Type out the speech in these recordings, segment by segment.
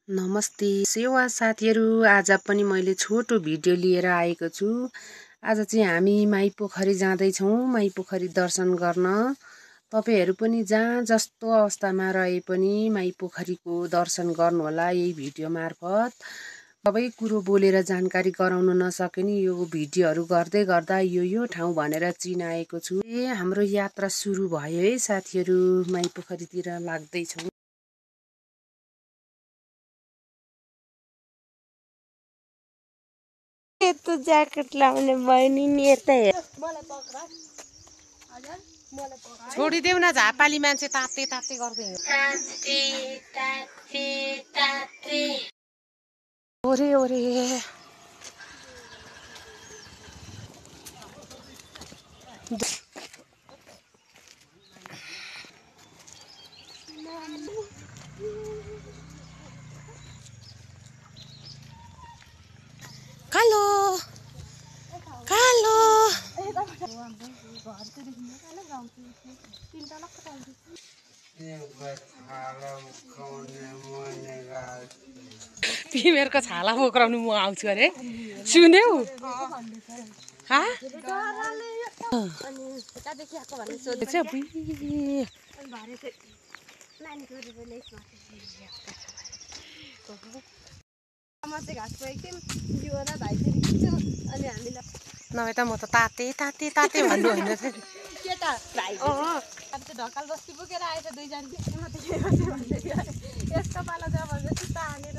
नमस्ते सेवा साथीहरू, आज पनि मैले छोटो भिडियो लिएर आएको छु। आज चाहिँ हामी माई पोखरी जाँदैछौँ, माई पोखरी दर्शन गर्न। तपाईहरू पनि जहाँ जस्तो अवस्थामा रहे पनि माई पोखरीको दर्शन गर्नुहोला। यही भिडियो मार्फत सबै कुरो बोलेर जानकारी गराउन नसके नि यो भिडियोहरू गर्दै गर्दा यो ठाउँ भनेर चिनाएको छु। हाम्रो यात्रा सुरु भयो है साथीहरू, माई पोखरीतिर लाग्दैछौँ। यस्तो ज्याकेट लाउने बहिनी नि यता हेर छोडिदेऊ न, झापाली मान्छे ताते ताते गर्दै ओरे ओरे कालो कालो तिमीहरूको छाला बोक्राउनु म आउँछु अरे सुन्यौ। नभए त म त ताते ताते ताते भन्नु होइन ढकाल बस्ती पुगेर आएछ दुईजना यस्तो पालो जबरजस्ती तानेर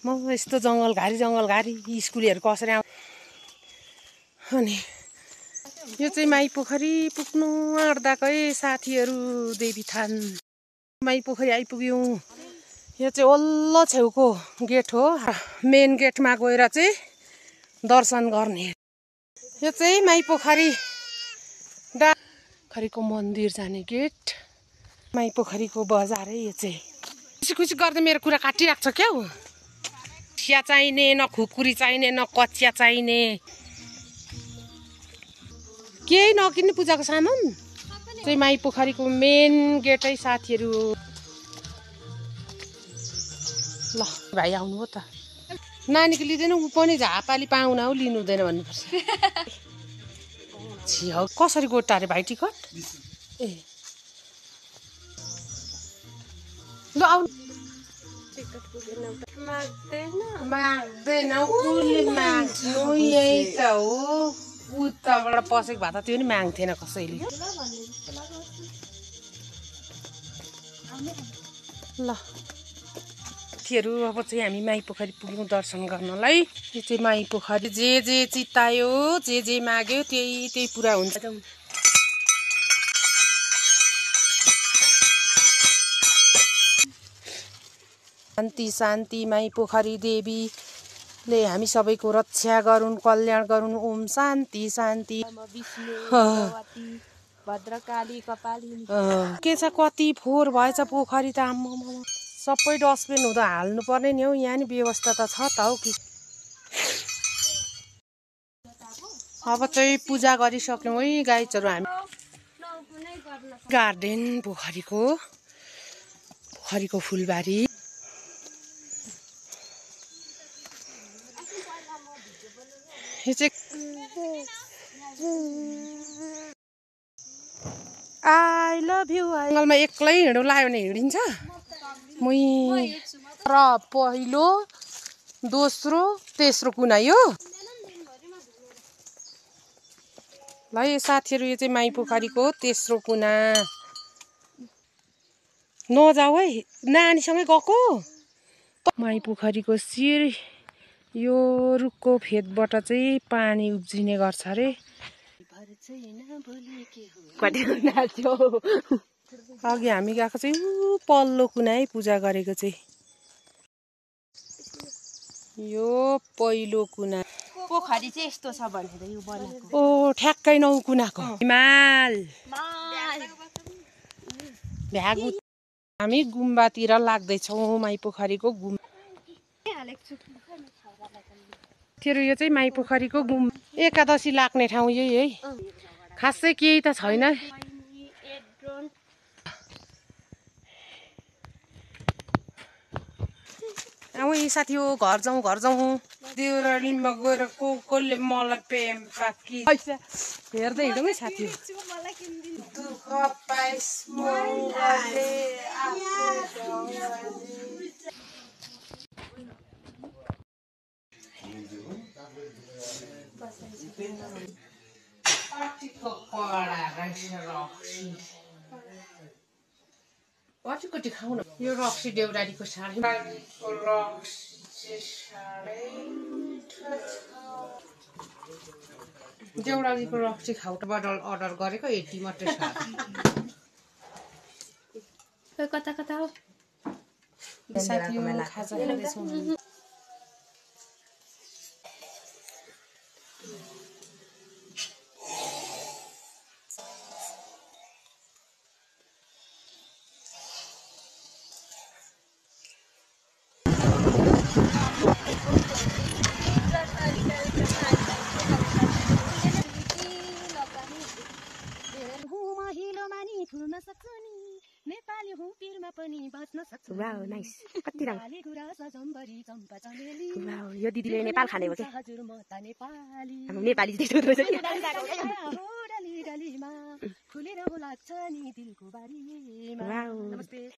म यस्तो जङ्गल घारी स्कुलहरू कसरी आउँ। अनि यो चाहिँ माई पोखरी पुग्नु आँट्दाकै साथीहरू देवीथान माई पोखरी आइपुग्यौँ। यो चाहिँ वल्लो छेउको गेट हो, मेन गेटमा गएर चाहिँ दर्शन गर्ने। यो चाहिँ माई पोखरीको मन्दिर जाने गेट, माई पोखरीको बजार है। यो चाहिँ खुसी गर्दै मेरो कुरा काटिराख्छ क्या हो। चिया चाहिने न खुकुरी चाहिने न कचिया चाहिने, केही नकिन्ने पूजाको सामान चाहिँ माई पोखरीको मेन गेटै साथीहरू। ल भाइ आउनु हो त, नानीको लिँदैन, ऊ पनि झापाली पाहुना हो, लिनु हुँदैन भन्नुपर्छ। छिहौ कसरी गोटा अरे भाइ टिकट? ए ल आउनु। माग्दैन उसले माग्नु, यही त हो। उताबाट पसेको भए त त्यो नि माग्थेन कसैले। ल साथीहरू, अब चाहिँ हामी माई पोखरी पुग्यौँ दर्शन गर्नलाई। यो चाहिँ माई पोखरी, जे चितायो जे माग्यो त्यही पुरा हुन्छ। शान्ति शान्ति, माई पोखरी देवीले हामी सबैको रक्षा गरून्, कल्याण गरून्। ओम शान्ति शान्ति। भद्रकाली कपाली के छ, कति फोहोर भएछ पोखरी त। आम्मामा सबै डस्टबिन हुँदा हाल्नु पर्ने नि हौ। यहाँ नि व्यवस्था त छ त हौ कि। अब चाहिँ पूजा गरिसक्यौँ है गाइजहरू हामी। गार्डन पोखरीको फुलबारी। यो चाहिँ आई लभ यु। जङ्गलमा एक्लै हिँडो लायो भने हिँडिन्छ र पहिलो दोस्रो तेस्रो कुना यो। ल यो साथीहरू, यो चाहिँ माई पोखरीको तेस्रो कुना। नजाऊ है, नानीसँगै गएको। माई पोखरीको शिर यो रुखको फेदबाट चाहिँ पानी उब्जिने गर्छ अरे। अघि हामी गएको चाहिँ पल्लो कुना है पूजा गरेको चाहिँ। यो पहिलो कुना पोखरी चाहिँ यस्तो छ भनेर यो बनाएको। ओ ठ्याक्कै 9 कुनाको हिमाल भ्यागु। हामी गुम्बातिर लाग्दैछौँ, माई पोखरीको गुम्बा। यो चाहिँ माई पोखरीको गुम्बा, एकादशी लाग्ने ठाउँ यही है। खासै केही त छैन। उही साथी हो घर जाउँ देउरालीमा गएर कसले मलाई प्रेम पाकी हेर्दै हिँडौँ है साथी हो दुःख पाइस मङ्गले कति खाऊ न यो रक्सी देउरालीको साडी देउरालीको रक्सी खाउबाट अर्डर गरेको 80 मात्रै छ कता कता हो साथी हो खाजा खाँदैछौँ नेपाली हुँ पिरमा पनि बच्न सक्छु वाउ नाइस कति रङ वाउ यो दिदीले नेपाल खाने हो के हजुर म त नेपाली हाम्रो नेपाली जस्तो रहेछ नि डाली डालीमा फुलेर लाग्छ नि दिलको बारीमा वाउ नमस्ते